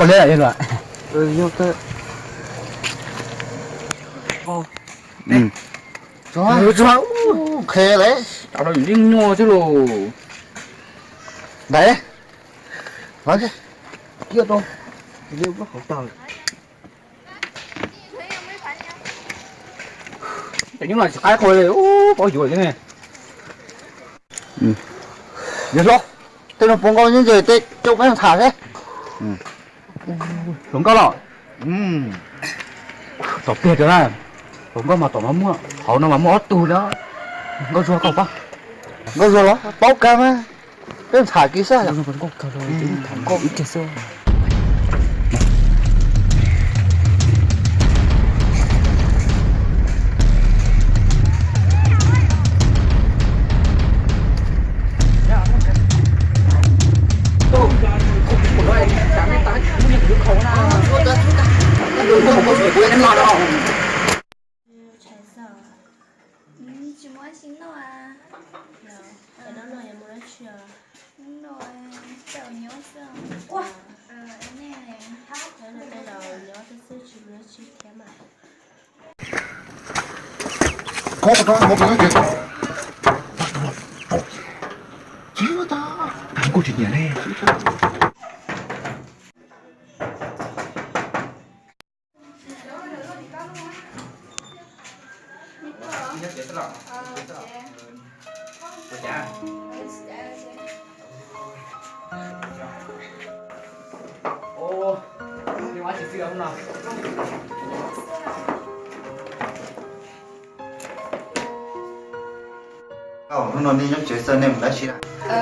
Ua li los. Qhia lawm, yeej nyuaj xwb los. Ntawd, ces nyuj no tsis qaib qhua li, paub yuav li ne. Yawg hlob, tej no puas nkauj nyob nce tej coj peb tham seb. Hluas nkauj los. Tom pliag rau na, hluas nkauj mas tom no muaj, hauv no mas muaj ob tug na. Nkauj Zuag koj pab. Nkauj Zuag los paub kawg mas, peb tham kiag xwb. Tsis muaj ib tsi noj a. Hnub no caum nyob xwb. Nej, hnub no caum nyob xwb, tsis muaj dab tsi thiab mas. Tsis muaj, kuj tsis nyiam ne. Hnub no nej nyob tsev xwb, nej mus dab tsi na?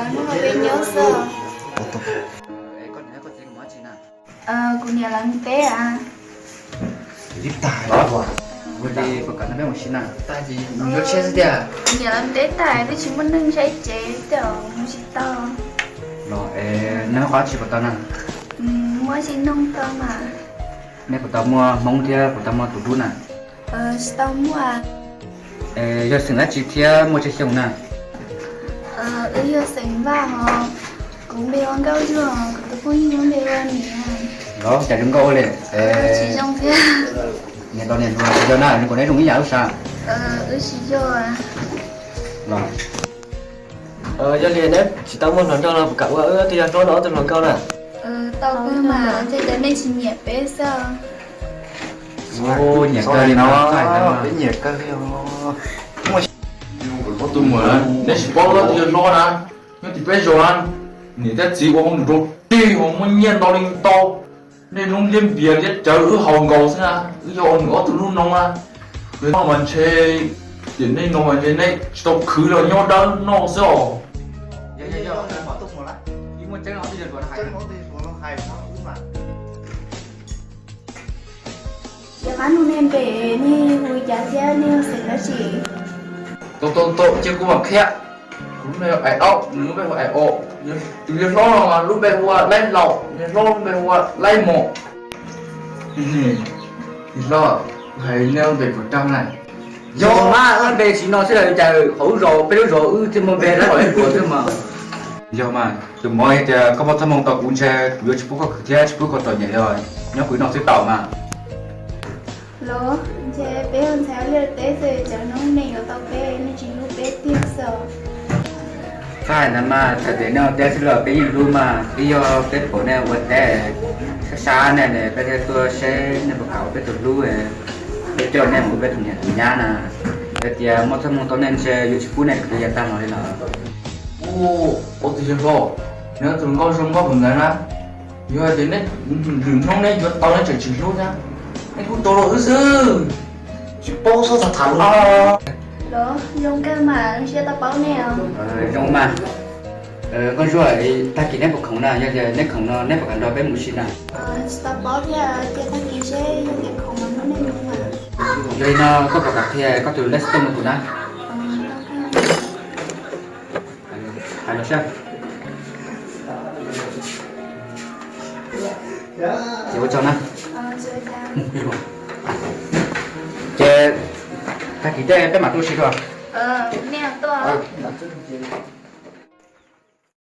Hnub no peb nyob xwb. Koj niam koj txiv mus dab tsi na? Kuv niam lawv mus teb a. Ua li puas kam nrog peb mus si na? Tag kis mus yuav tsheb xwb tiag. Kuv niam lawv mus teb tag twb tsis muaj neeg saib tsev tej, mus tsis tau. Los es neb muab qhov dab tsi puas tau na? Muab zib noog tau mas. Neb puas tau muaj hmoob thiab puas tau muaj tus hlub na? Tsis tau muaj. Yog xeem dab tsi thiab muaj tsawg xyoo na? Wb yog xeem Vaj os. Kuv npe hu ua Nkauj Zuag, kuv tus phooj ywg muaj npe hu ua Niam. Los cas zoo nkauj ua li? Tsis zoo thiab. Niam tos niam hluas tsis yog na, zoo nkaus neb zoo ib yam wb sav. Wb tsis yog. Los yog li neb tsis tau muaj hluas nraug los puas kam ua wb ob tug yawg hlob no ob tug hluas nkauj na? Tau kawg mas, ntshe cas nej tsis nyiam peb xwb. Nyiam kawg li no, peb nyiam kawg li os. Ob tug muam, neb tsis paub wb ob tug yawg hlob na, nyob tim peb zos na, niam thiab txiv ua hauj lwm rau tig ho muaj nyiaj ntau li ntau. Nej noob liab npias liab rawv wb haus nkaus xwb na, wb yog nws ob tug lub noob na. Nws no mas ntshe, tiam nej no mas ntshe nej tsis tau khwv los nyob dawb noj xwb os. Yog, yog, yog, muaj tseeb os, twb yog luag hais. Yog qab nug nej npe, nej hu li cas thiab nej yog xeem dab tsi? Tau, tau, tau, cia kuv mam qhia. Kuv lub npe hu Aim Aim, nws lub npe hu Aim Os. Tus yawg hlob no mas lub npe hu ua Laib Laus, yawg hlob lub npe hu ua Laib Mos. Yawg hlob, hais nej lub npe puas raug na? Yog mas, lub npe tsis no xwb los cas hauv lub zos, peb lub zos wb thiaj muaj npe Laib Laus Laib Mos xwb mas. Yog mas, tus mov tias koj muaj txoj hmoo tau kuv ntshe kuv yuav tsis pub koj khwv thiab tsis pub koj txom nyem li, nyob kuv ib leeg xwb tau mas. Los, ntshe peb ua ntxhais ua liaj teb xwb, cov noob nej yuav tau peb, nej tsis hlub peb tiag xwb. Txhob hais ntawd mas, txawm tias nej ua teb xwb los peb yeej hlub mas, twb yog peb pom nej ua teb sab sab nej ne, peb thiaj tuaj seb nej puas kam ua peb tus hlub, peb coj nej mus ua peb tus niam tus nyab na. Yog tias muaj txoj hmoo tau nej ntshe yuav tsis pub nej khwv yav tag los li los. Ua, ua tus yawg hlob, neb tus hluas nkauj zoo nkauj heev ntawd na. Yog tias neb lwm hnub neb yuav tau neb tseem tsis hlub thiab, neb kuj tuag rau wb xwb. Tsis paub txhob tham tham luag. Los zoo kawg mas, zoo siab tau paub nej os. Zoo mas. Nkauj Zuag, tag kis neb puas khoom na? Yog tias neb khoom no neb puas kam nrog peb mus si na? Tsis tau paub thiab, cia tag kis seb yog tias khoom mas muab nej mus mas. Yog li no koj puas kam qhia koj tus lej xov tooj rau kuv na? Hais los sab. Ces ua tsaug na. Ces tag kis tej peb mam tuaj si dua.